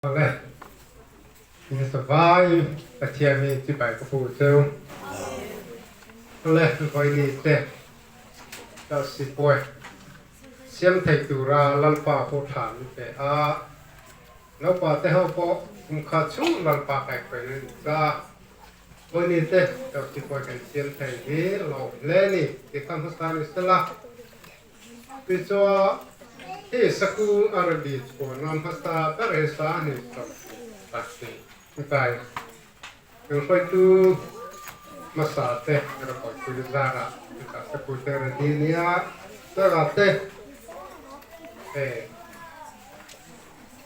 Awle, in savai Pathian hi chibai ka pu cheu. Awle, vawi ni te Chelsea pawi siam thei tura Lalpa hu tha min pe a, naupa te ho pawh kum kha chhung Lalpa kaihhruaina an ni ta. Vawi ni te Chelsea pawi kan siam thei hi lawm hle ni ti kha hmasa ni sela. Tichuan, hi sakung Arabi chhuanawm hmasa ber hi 20 12 kai kan hruaitu hmasa te report pui zarah chutah saku te ready nia zarah te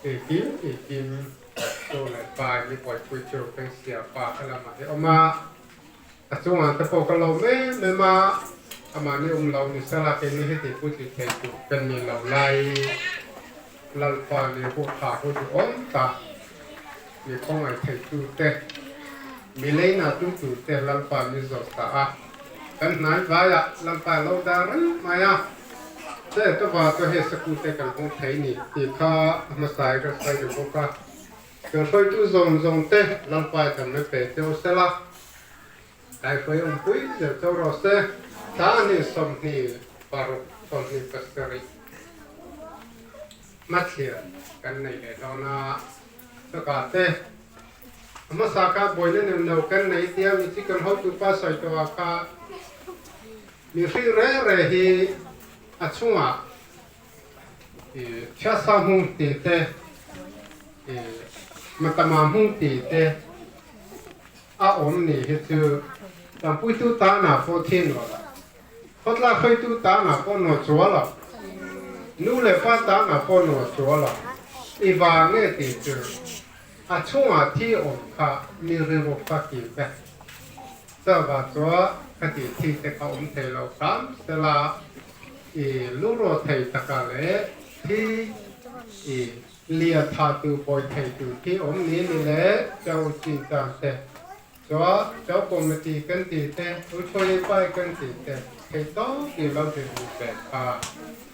engkim engkim chaw leh pai mi buaipui chu kan siam pa kha lamah hi awm a. A chungah te pawh ka lo em em a, amah ni um lo ni sela keini heti putli thei tur kan ni lo lai. Lalpa ni hu tha hu duhawm tak, mi khawngaih thei tu te, mi leina tu tur te Lalpa ni zawt ta a, kan hnai vaiah Lalpa lo dah reng mai a, che ka va chu hei saku te kan hawng thei ni tih kha a hmasa in ka sawi duh bawk a. Kan hruaitu zawng zawng te Lalpa i damna pe cheu sela, kaihruai awmpui zel cheu rawh se. Thla hnih 26 27 hmathlir kan nei leh dawn a, chutah te a hmasa kha buaina neuh neuh kan nei tia mi chi kan hotu pa sawi tawh ah kha mihring reng reng hi a chungah Thiasa hmung tih te, Matama hmung tih te a awm ni hi chu Tampuitu tanah pawh thi nual a, khawtlak hruaitu tanah pawh nual chual a, nu leh pa tanah pawh nual chual a, i vang nge tih chu a chungah thi awm kha mi rilru kha ki vek. Chuvang chuan ka tih thi te kha awm thei lo hram sela i lungrual thei taka leh thi i lia tha tu bawi thei tu thi awm ni ni le chau chin tan te chuan chau committee kan ti te u chhuai pai kan ti te thei tawp i lo din hmu ve kha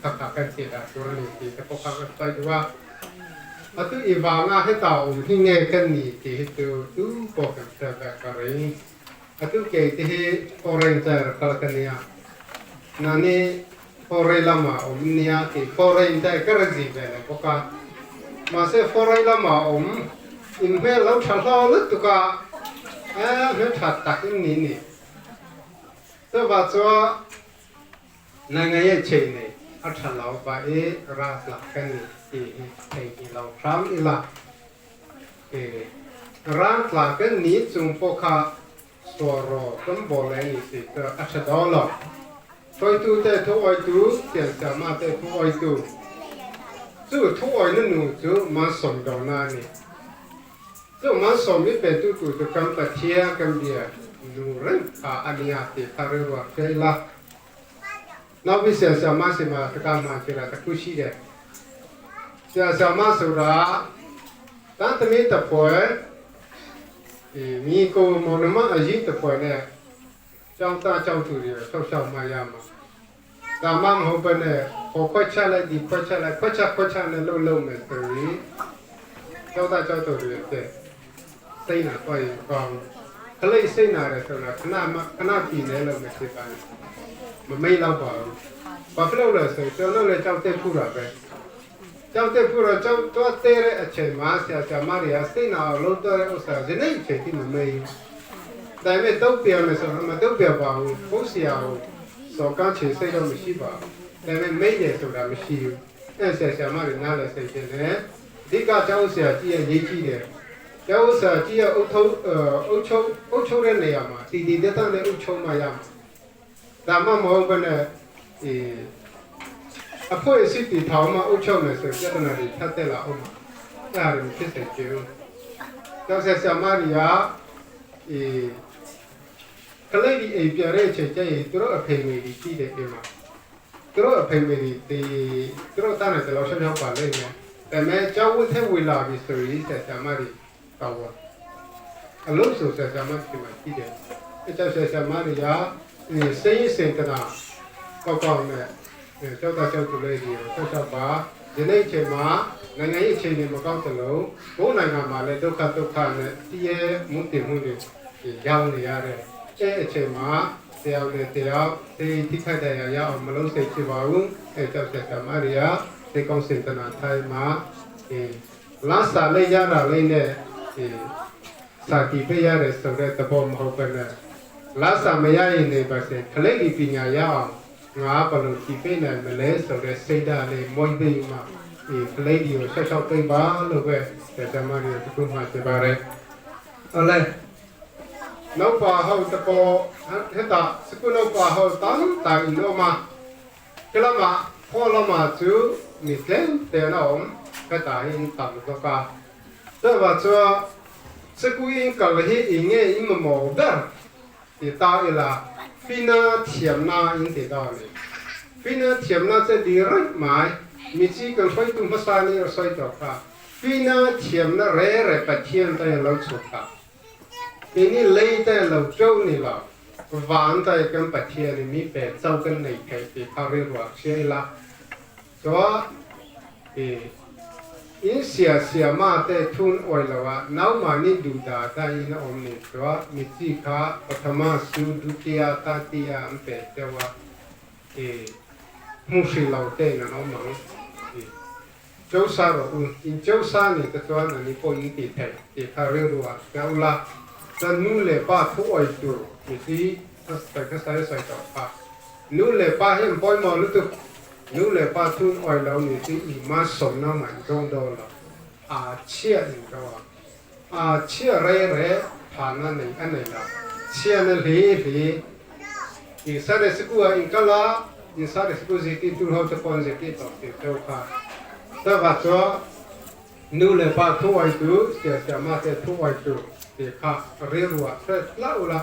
kha kha kan tih dan tur a ni tih te pawh kha kan sawi duh a. Atu i vanga heta awm hi nge ka ni tih hi chu tu pawh kan hriat vek ka ring. Atu kei te hi foreign chair kal ka nia. Nani foreign lama awm nia tih foreign chair ka ra zi ve lo bawk a. Mahse foreign lama awm in hmel lo tha hlaw lutuk a, hmel tha tak in ni ni. Chuvah chuan Nangai chei nei a tha lo va i raltlak ka ni ti hi thei hi lo hram ila. I raltlak kan ni chung pawh kha sualraw kan bawl le ni si chu a tha dawn lo. Hruaitu te thu awitu, siamsiama te thu awitu. Chu thu awina nu chu malsawm dawna a ni. Chu malsawm i petu tur chu kan Pathian kan bia nu reng kha a nia tih kha rilru ah hria ila. နောက်ပြီးဆရာဆရာမဆီမှာစကားမှန်ချင်တာတစ်ခုရှိတယ်ဆရာဆရာမဆိုတာတန်သမီးတစ်ဖွဲ့ဒီမိကိုမောင်နှမအရင်တစ်ဖွဲ့နဲ့ကျောင်းသားကျောင်းသူတွေဆောက်ရှောက်မှရမှာဒါမှမဟုတ်ဘဲနဲ့ဟိုခွက်ချက်လိုက်ဒီခွက်ချက်လိုက်ခွက်ချက်ခွက်ချက်နဲ့လှုပ်လှုပ်မယ်ဆိုရင်ကျောင်းသားကျောင်းသူတွေတဲ့စိတ်နာတော့ရင်ကောင်းခလိစိတ်နာတယ်ဆိုတာခဏမှခဏပြည်နေလို့မဖြစ်ပါဘူးမမိတ်တော့ပါဘူးဘာဖြစ်လို့လဲဆိုကျွန်တော်လည်းကြောက်တဲ့ဖူးတာပဲကြောက်တဲ့ဖူးတော့ကြောက်တော့တဲ့အချိန်မှာဆရာဆရာမတွေကစိတ်နာအောင်လုပ်တဲ့ဥစ္စာဒီနေ့အချိန်ထိမမေ့ဘူးဒါပေမဲ့တုတ်ပြန်မယ်ဆိုတော့မတုတ်ပြန်ပါဘူးကိုယ်ဆရာကိုစော်ကားချင်စိတ်တော့မရှိပါဘူးဒါပေမဲ့မိတ်တယ်ဆိုတာမရှိဘူးအဲ့ဆရာဆရာမတွေနားလည်စိတ်ရှင်တယ်အဓိကကျောင်းဆရာကြီးရဲ့ရေးကြည့်တယ်ကျောင်းဆရာကြီးရဲ့အုပ်ထုပ်အုပ်ချုပ်အုပ်ချုပ်တဲ့နေရာမှာတည်တည်တက်တက်နဲ့အုပ်ချုပ်မှရမှာဒါမှမဟုတ်ဘဲနဲ့ဒီအဖွဲ့အစည်းတည်ထောင်မှအုပ်ချုပ်မယ်ဆိုပြဿနာတွေထပ်တက်လာအောင်မှာအဲ့ဒါတွေဖြစ်စေချင်ဘူးကျောင်းဆရာဆရာမတွေကဒီကလေးဒီအိမ်ပြန်တဲ့အချိန်ကျရင်သူတို့အဖေမေကြီးရှိတယ်အိမ်မှာသူတို့အဖေမေကြီးဒီသူတို့တားနေတယ်လို့ရှောက်ရှောက်ပါလိမ့်မယ်ဒါပေမဲ့ကျောင်းဝတ်ထဲဝင်လာပြီဆိုရင်ဆရာဆရာမတွေတော့အလို့ဆိုဆရာဆရာမတွေမှာရှိတယ်အကျောင်းဆရာဆရာမတွေကစိတ်စင်တနာကောက်ကောက်နဲ့ကျောက်တာကျောက်သူလေးကြီးကိုဆောက်ရှောက်ပါဒီနေ့အချိန်မှာ နိုင်ငံရေးအခြေအနေမကောင်းသလိုကိုယ်နိုင်ငံမှာလည်းဒုက္ခဒုက္ခနဲ့တည်ရဲမှုတည်မှုတွေရောက်နေရတဲ့အဲအချိန်မှာတယောက်နဲ့တယောက်ဒီထိခိုက်တဲ့ရရအောင်မလုပ်စေချင်ပါဘူးအဲကြောင့်ဆက်သမားတွေကဒီကောင်းစေတနာထိုင်မှာဒီလာစာလေးရတာလေးနဲ့ဒီစာတီပေးရတယ်ဆိုတဲ့သဘောမဟုတ်ဘဲနဲ့လာစာမရရင်နေပါစေခလေးဒီပညာရအောင်ငါဘယ်လိုကြည့်ပေးနိုင်မလဲဆိုတဲ့စိတ်ဓာတ်လေးမွေးပြီးမှဒီခလေးဒီကိုဆက်လျှောက်ပေးပါလို့ပဲဆက်သမားတွေတခုမှပြပါတယ်ဟုတ်လဲနောက်ပါဟုတ်တပေါ်ဟဲ့တာစကုနောက်ပါဟုတ်တန်တိုင်လို့မှာကလမခေါ်လမကျူမိတဲ့တဲ့နော်ကတာဟင်တမ်တော့က这把这这个因搞了些营业因么毛的，你打一啦，非那甜那因得到哩，非那甜那这里人买，你这个水都不啥哩，水多卡，非那甜那热热把甜在老出卡，给你累在老周你了，晚在跟白天你没白走跟你开的，他会话些啦，说，诶。in sia sia ma te thun oi lawa nau ma ni du da ta in om ni chwa mi chi kha pathama su dutiya ta tiya am pe te wa e mu shi lau te na no mang e chau sa ro un in chau sa ni te chwa na ni po in ti the ti kha re ruwa ka ula ta nu le pa thu oi tu mi chi ta sa ka sa sa ta pa nu le pa hem poi mo lu tu nu le pa thun oi lo ni ti i ma som na man dong do lo a chia ni do a chia re re pha na nei an nei la chia na li li i sa de sku a in kala in sa de sku zi ti tu ho te pon zi ti to ti to kha ta ba cho nu le pa thu oi tu sia sia ma te thu oi tu ti kha re ruwa se la u la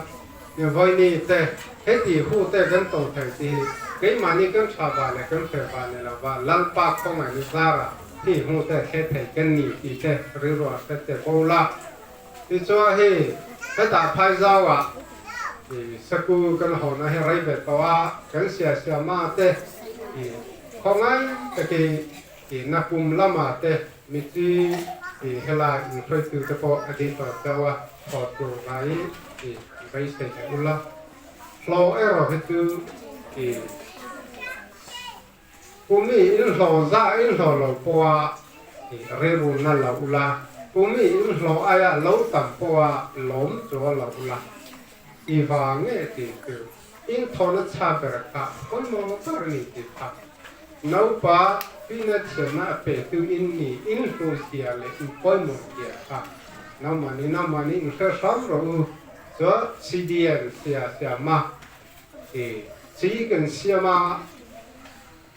ni voi ni te he ti hu te kan to thai ti 给嘛你跟查吧嘞，跟肥吧嘞了吧，老把空啊你啥啦？ที่หูแต่แค่ไทยกันนี่ที่แต่หรือว่าแต่แต่โบราที่ชัวเฮแต่ตาพายเจ้าอ่ะที่สกูกันหอนะให้ไรแบบตัวกันเสียเสียมาเตที่ของไงตะกี้ที่นักกุมละมาเตมีที่ที่เฮลาอินทรีย์ตัวตะปออดีตตัวขอตัวไรที่ไปเสียอุละโลเอรอเฮตูที่ kumi in hlo za in hlo lo poa re ru na la ula kumi in hlo aya lo tam poa lom cho la ula i wa nge ti tu in thon cha ber ka kon mo par ni ti tha nau pa pi na thiam na pe tu in ni in hlo sia le in poi mo sia ka nau ma ni nau ma ni in hre sam ro u cho cdn sia sia ma e si kan sia ma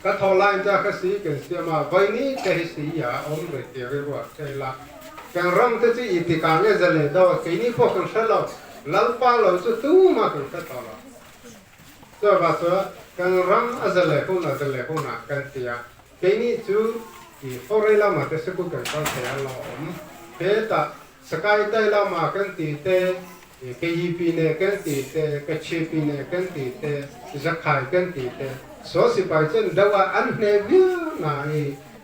ก็ทอไลน์จากสีกันเสียมาไว้นี้จะให้สียาอมเลยเกี่ยวกับใจละกันร่ำที่อิติการเนี่ยจะเลยดอกกีนี้พวกกันเสลอลัลปาเราจะตู้มากันเสลอเจ้าว่าเจ้ากันร่ำอาจจะเลยพูดอาจจะเลยพูดนะกันเสียกีนี้จูอีฟอร์เรลมาที่สกุลกันก็เสียหลอมเฮตาสกายไตลามากันตีเตเกยีปีเนกันตีเตกเชปีเนกันตีเตจะขายกันตีเตโซสิไปเช่นดว่าอันเนวินาอี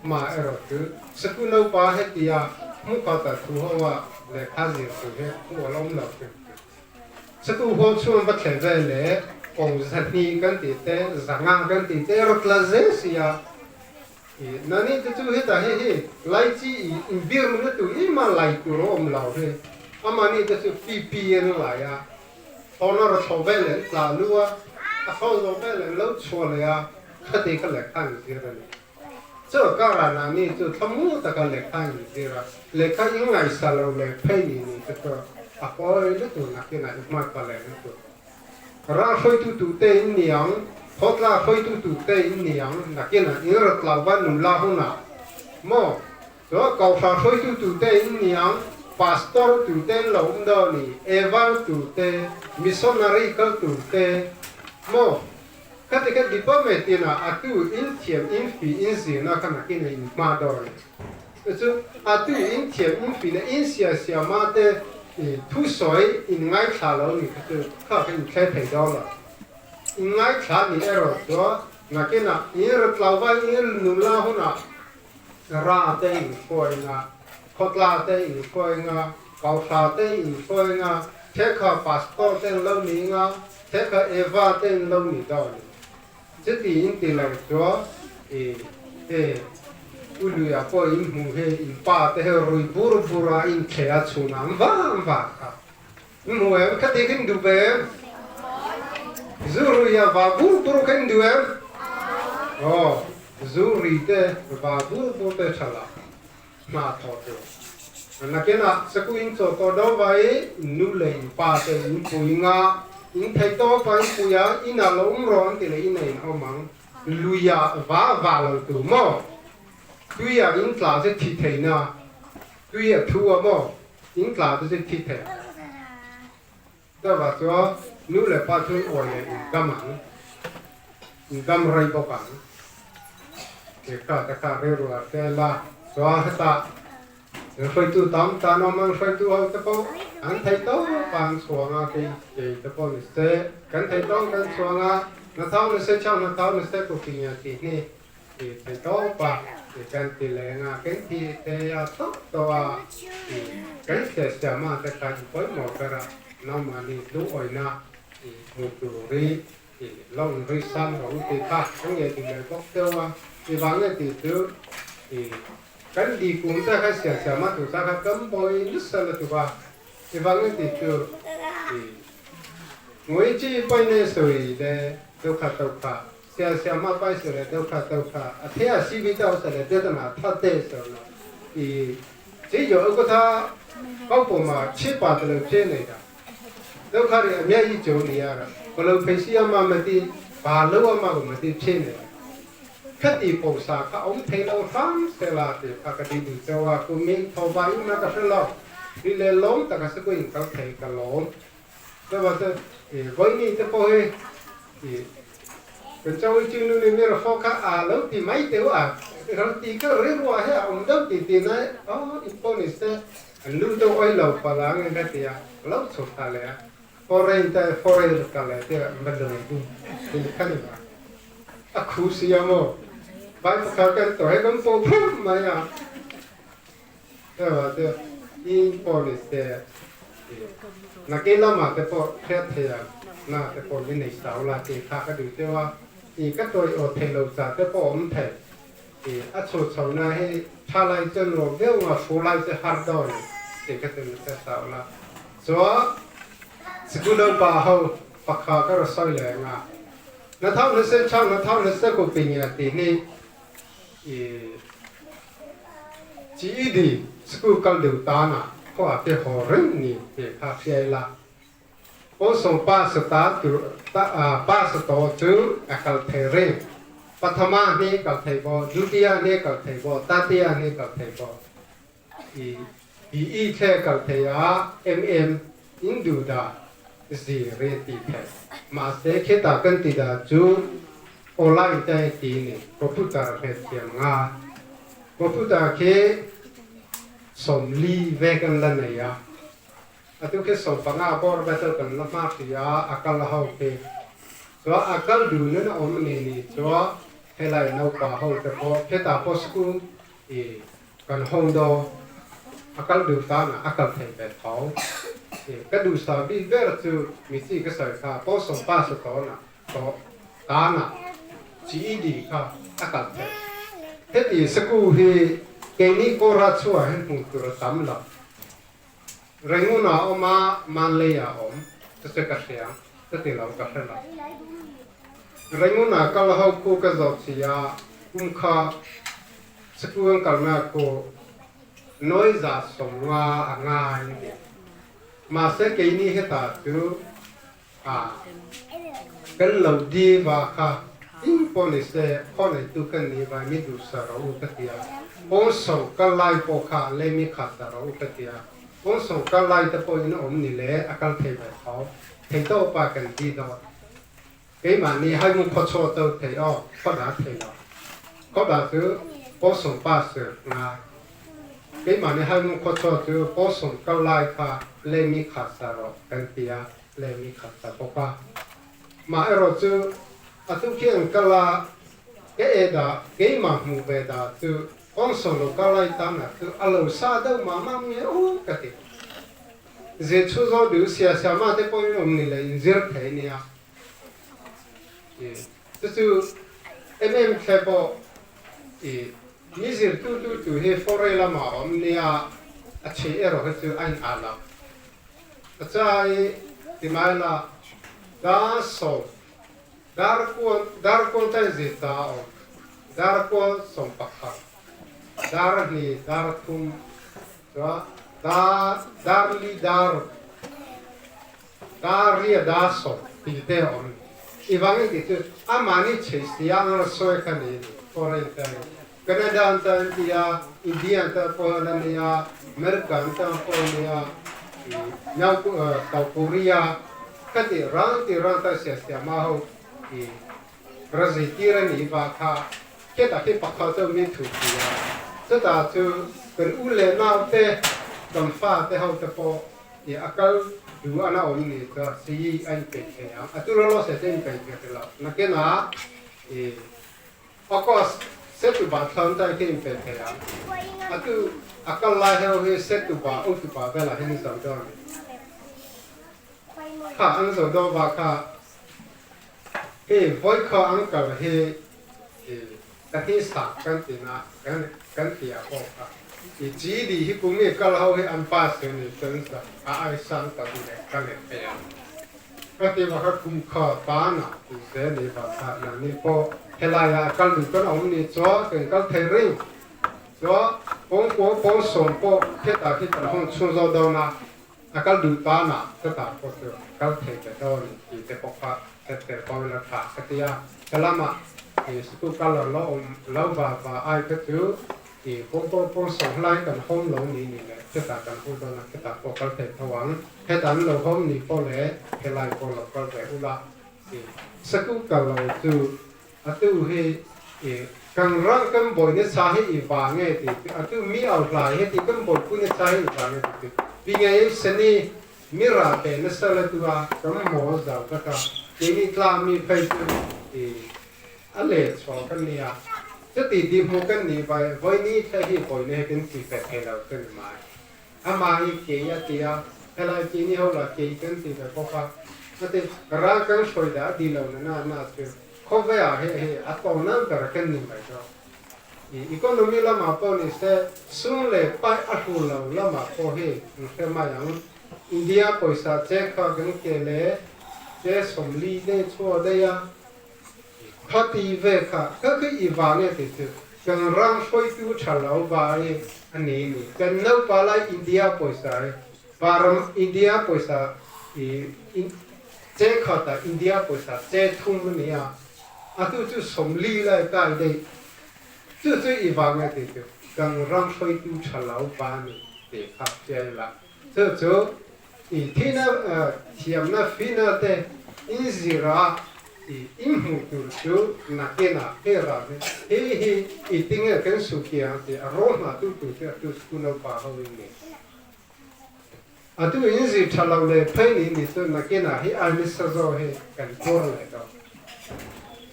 มาเอรอคือสกุลปาเฮติยามุขตาทุหวะเลขาจิสุเฮหัวล้มหลับสกุลหัวชวนบัดเสเลองค์สัตนีกันติเตสังฆกันติเตรตละเซเสียอีนั่นนี่จะจู่เฮตาเฮเฮไลจีอินเบียร์มันตัวอีมาไลตัวรอมเหล่าเฮอามานี่จะจู่ปีปีเอ็นไหลอ่ะตอนนั้นเราชอบเล่นปลาลัวเขาโลเปเลยเล่าชัวเลยอ่ะคดีก็เล็กข้างอยู่ที่นั่นเจ้าการานานี่จะทำมูตะกันเล็กข้างอยู่ที่ละเล็กข้างยังไงสาเราเล็กเพ่นี่นี่จะก็อะพอเลยตัวนักที่ไหนมาปะเลยตัวราคอยตุตุเตนเนียงพอดลาคอยตุตุเตนเนียงนักที่ไหนอินรถลาวันนุ่มลาหุน่ะโม่ตัวเก่าราคอยตุตุเตนเนียง pastor ตุเตนหลงดอนี่เอวัลตุเตมิชชันนารีกัลตุเตโมก็แต่ก็ดิปเมตินะอาตุอินเทียมอินฟีอินซีนะขณะกินอินมาดอยคืออาตุอินเทียมอินฟีนะอินเสียเสียมาเตทุสอยอินง่ายขาเรานี่คือข้าเป็นแค่ไผ่ดอลอินง่ายขานี่เอรอตัวนักกินนะอินรถลาวาอินนุลาหุนะ Ra te in hruai nga, Khawtla te in hruai nga, Kauhla te in hruai nga, Thekha Pastor te in lo ni nga, Thekha Eva te in lo ni dawn ni. Chuti in ti lo chua i he u luia pawh in hmu he in pa te he rui bur bur a in thle a chhun ang vang vang kha. In hmu em? Khati khin duh ve em? Zu rui a va bur bur kha in duh em? Aw, zu ri te va bur bur te tha la hna thawh tur. Nakinah saku in chaw tawh do va i in nu leh in pa te in pui nga, in thei tawp a in pui a, inah lo um rawh an ti leh inah in awm ang. Luiah va va lo tur maw? Tuiah in tla che thi thei na, tui a thu a maw? In tla te chu thi thei ang. Chuvah chuan nu leh pa chu an awi leh in dam ang, in dam rei bawk ang. He kha te kha rilru ah te la chuan hetah hruaitu tam tan awm ang, hruaitu ho te pawh an thei tawp a an chhuang a, kei kei te pawh ni se kan thei tawp kan chhuang a, na thau ni se chau na thau ni se ku ki nge tih hi I thei tawp a, i kan ti leng a, kan thi thei a tawp tawh a, i kan hriat siam a te kha i pawimawh ber a, nangmahni lungawiina i hmu tur i i lo inri sam rawh u tih kha kan nge ti leh bawk deuh a, i vang nge tih chu i kan di kum te kha siam siam a tur sa kha kan bawi nasa lutuk a, i vang nge tih chu i ngui chi pawih nei sawi le deuh kha deuh kha. 小小马拜说嘞，都卡都卡，啊，听下视频到说嘞，这都哪他对手了，伊这有一个他，包括嘛七八的人骗来的，都卡的免疫就你啊了，不能平时要妈妈的，把路啊嘛我们的骗来，可地菩萨他我们听到方色啦的，他个地度就啊，古明头发有那个是咯，你来龙大概是个应该提个龙，对吧？这，诶，为你这不会，诶。Kan chawi chu nu nih mi ra fawk kha a lo ti mai teuh a, ro ti ka rilru ah hian a awm deuh ti ti na aw in pawh ni se an lu deuh awih lo palh ang in ka ti a, ka lo chhuk ta leh a, foreign te foreign ka leh te va lung bum ti kha ni ma a khu si a maw vai pakhat kan tawh he kan pawh phum mai a. Erawh chu in pawh ni se nakin lamah te pawh hriat thei ang na te pawh min nei sau la tih kha ka duh deuh a, i ka tawih aw theih lo chah te pawh awm thei, i a chhuh chho na hi tha lai chu nuam viau nga fu lai chu har dawn ni tih kha chu min hre sau la. Chuan sikul upa ho pakha ka rawn sawi leh ang a, na thau na sen chang na thau na se ku ping ila tih hi i GED school kal deuh tanah khua te haw reng ni tih kha hria ila. Pawlsawm pass ta tur pass tawh chu a kal thei reng. Pathama hi kal thei bawk, Dutiya hi kal thei bawk, Tatiya hi kal thei bawk. I BE thle kal thei a MM in duh dah zir i ti thei. Mahse khitah kan ti dah chu online te ti ni computer hmet thiam nga. Computer khi 40 ve kan la nei a. Atu khi 15 bawr betel kan la hma hrih a, a kal ho khi. Chuan a kal duh nan a awm ni ni chuan helai naupa ho te pawh khitah pawh school i Kan hawng daw a kal duh tan ah a kal thei ve tho. I ka duhsah bik ber chu mi chi ka sawi kha pawsawm pa sa tawn ah tawh tan ah GED kha a kal thei. Heti saku hi keini Kawra chhuah hin hmuh tur a tam lo. Rangoon ah a awm a, Manlay ah a awm. Chu chu ka hria, chuti lo ka hre lo. Rangoon ah kal ho khu ka zawh chi a, kum kha Sikul an kalnak khu nawi 150 a ngai an ti. Mahse keini hetah chu a kan lo di va kha ing pawh ni se khaw neitu kan ni vai mi duhsa rawh u ka ti a, pawngso kal lai pawh kha le mi khat sa rawh u ka ti a, pawngso kal lai te pawh in a awm ni le a kal thei ve tho, thei tawpa kan ti dawn. Keimahni haihmu khawchaw to thei aw khawdah thei lo. Khawdah cu pawsawm pa sir ngai. Keimahni haihmu khawchaw cu pawsawm kal lai kha lemi khat sa rawh kan ti a, lemi khat sa bawk a. Mah erawh cu atu khi an kal ah ka e dah keimah hmuh ve dah cu. Pawngsaw lo kar lai tan ah chu a lo sa deuh mah mah nge u ka ti. Zir chhu zawh duh sia sia mah te pawhin awm ni le in zir thei nia. Chu chu em em thle pawh i mi zir tu tu tu hi foray lamah a awm nia a chhi erawh hi chu a in ah lo. A chai ti mai la dar sawm dar kual dar kual ta in zir ta a awm dar kual 11 dar hnih dar thum chuan dar dar li dar Dar ria dar sawm tih te a awm. I vang in tih chu amahni chheih sia ang a sawi kha ni foreign te ani. Canada an ta an ti a, India an ta pawh an ani a, America an ta pawh an ni a, South Korea kha ti rang ti rang ta sia sia ma ho i ra zirtir a nih vah kha kheta khi pakhat chu min thu ti a. Chutah chu kan u leh nau te kan fa te ho te pawh I a kal duh a na awm ni chuan si a inpeih thei ang. A tu lawlaw se te inpeih ve rih lo. Nakinah i August Setuba thlan tai khi inpeih thei ang. A tu a kal lai ho hi Setuba, Utuba velah hian zo dawn a ni. Kha an zo dawn vah kha hei vawikhaw an kal hi i Ka hi sak kan ti na kan kan ti a pawh kha i chi di hi kum i kal ho hi an pass ve ni chuan sa a ai sang ta di leh ka let thei ang ka ti va kha kum kha ta na ti se ni va kha na ni pawh helai ah kal duh kan awm ni chuan kan kal thei ring chuan pawng pawng pawng sawm pawh khetah khi kan hawng chhung zo dawn a a kal duh ta na chutah pawh chu kal thei ve dawn tih te pawh kha hret tel pawh ila tha ka ti a, helamah ih sikul kal lo lo awm lo va va ai kha chu ih pawng pawng pawng sawng hlai kan hawm lo ni ni leh chutah kan hawng dawn a chutah pawh kal thei tho ang, hetah an lo hawm ni pawh leh helai pawh lo kal ve ula ih sikul kal lo chu A tu hi i kan ram kan bawi nasa hi i va nge ti chu a tu mi au hlai hi ti kan bawipui nasa hi i va nge ti chu pi ngei seni mi ra pe nasa la tu a kan mawl zau tak a keini tlang mi phei chu i a le chhuah kan nia chuti ti hmu kan nih vai vawi ni thleh hi bawi na hi kan ti fe thei lo chu ni mai. Amah hi kei a ti a, helai keini ho lah kei kan ti ve bawk a. A ti, ral kan hruai dah a ti lo na na na chu khawveah hei hei a to nan ber kan ni mai dawn. I economy lamah pawh ni se, sum leh pai a hlu lo lamah pawh hi an hre mai ang. India pawisa che kha kan ke leh che 40 daih chhuah daih a, kha ti ve kha kha khi i vang e ti chu kan ram hruaitu tha lo vai a ni ni kan naupa lai India pawisa hi varam India pawisa i che khat ah India pawisa che thum a ni a a tu chu 40 lai kai daih chu chu i vang e ti chu kan ram hruaitu tha lo va a ni ti kha hriat ila chu chu I thihna thiamna fina te in zir a, i in hmuh tur chu nakinah he ram hi hi hi i tinge kan su kiang tih a rawh hna tu tur chu a tu school naupa ho in ni. A tu in zir tha lo leh phei ni ni chu nakinah hi ai nisa zawk hi kan tuar leh dawn.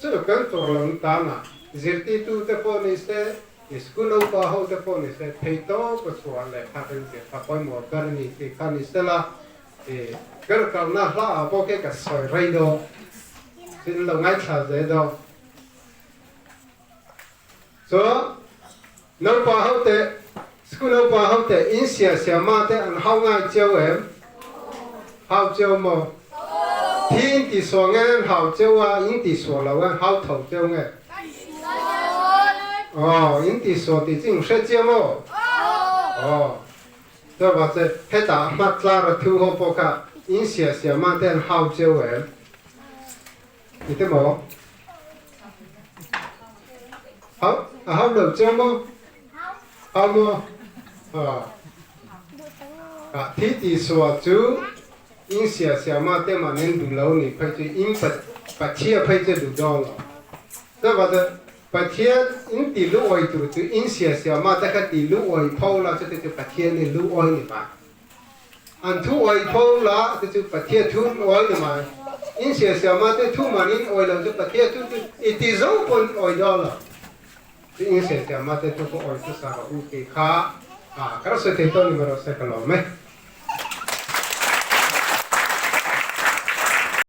Chu kan tuar lo tan ah zirtirtu te pawh ni se, School naupa ho te pawh ni se thei tawp a chhuah leh kha kan zir kha pawimawh ber a ni tih kha ni sela i ber kalna hla ah pawh khi ka sawi rei dawn chin lo ngaithla zel dawn. Chuan naupa ho te school naupa ho te in sia sia ma te an hau ngai cheu em? Hau cheu maw? Thi in ti suah nge an hau cheu a in ti suah lo an hau tho cheu nge? Aw, in ti suah tih chu in hre chiang aw? Aw, chuan che hetah hmat tlar a thu ho pawh kha in sia sia mah te an hau cheu em? Ti te maw? Hau, a hau lo cheu maw? Hau maw? Aw. Ah, thi ti suah chu in sia sia mah te mah nen duh lo nih phei chu in Pathian phei chu duh dawn lo. Chuan chu Pathian in ti lu awi tur chu in sia sia mah te kha ti lu awi pho la chute chu Pathian in lu awi ni mai. An thu awi pho la te chu Pathian thu awi ni mai. In sia sia mah te thu man in awi lo chu Pathian thu chu i ti zo pawn awi dawn lo. Chu in se te ma te tu ko oi tu sa ro u ti kha a kar se te to ni ro se ka lo me.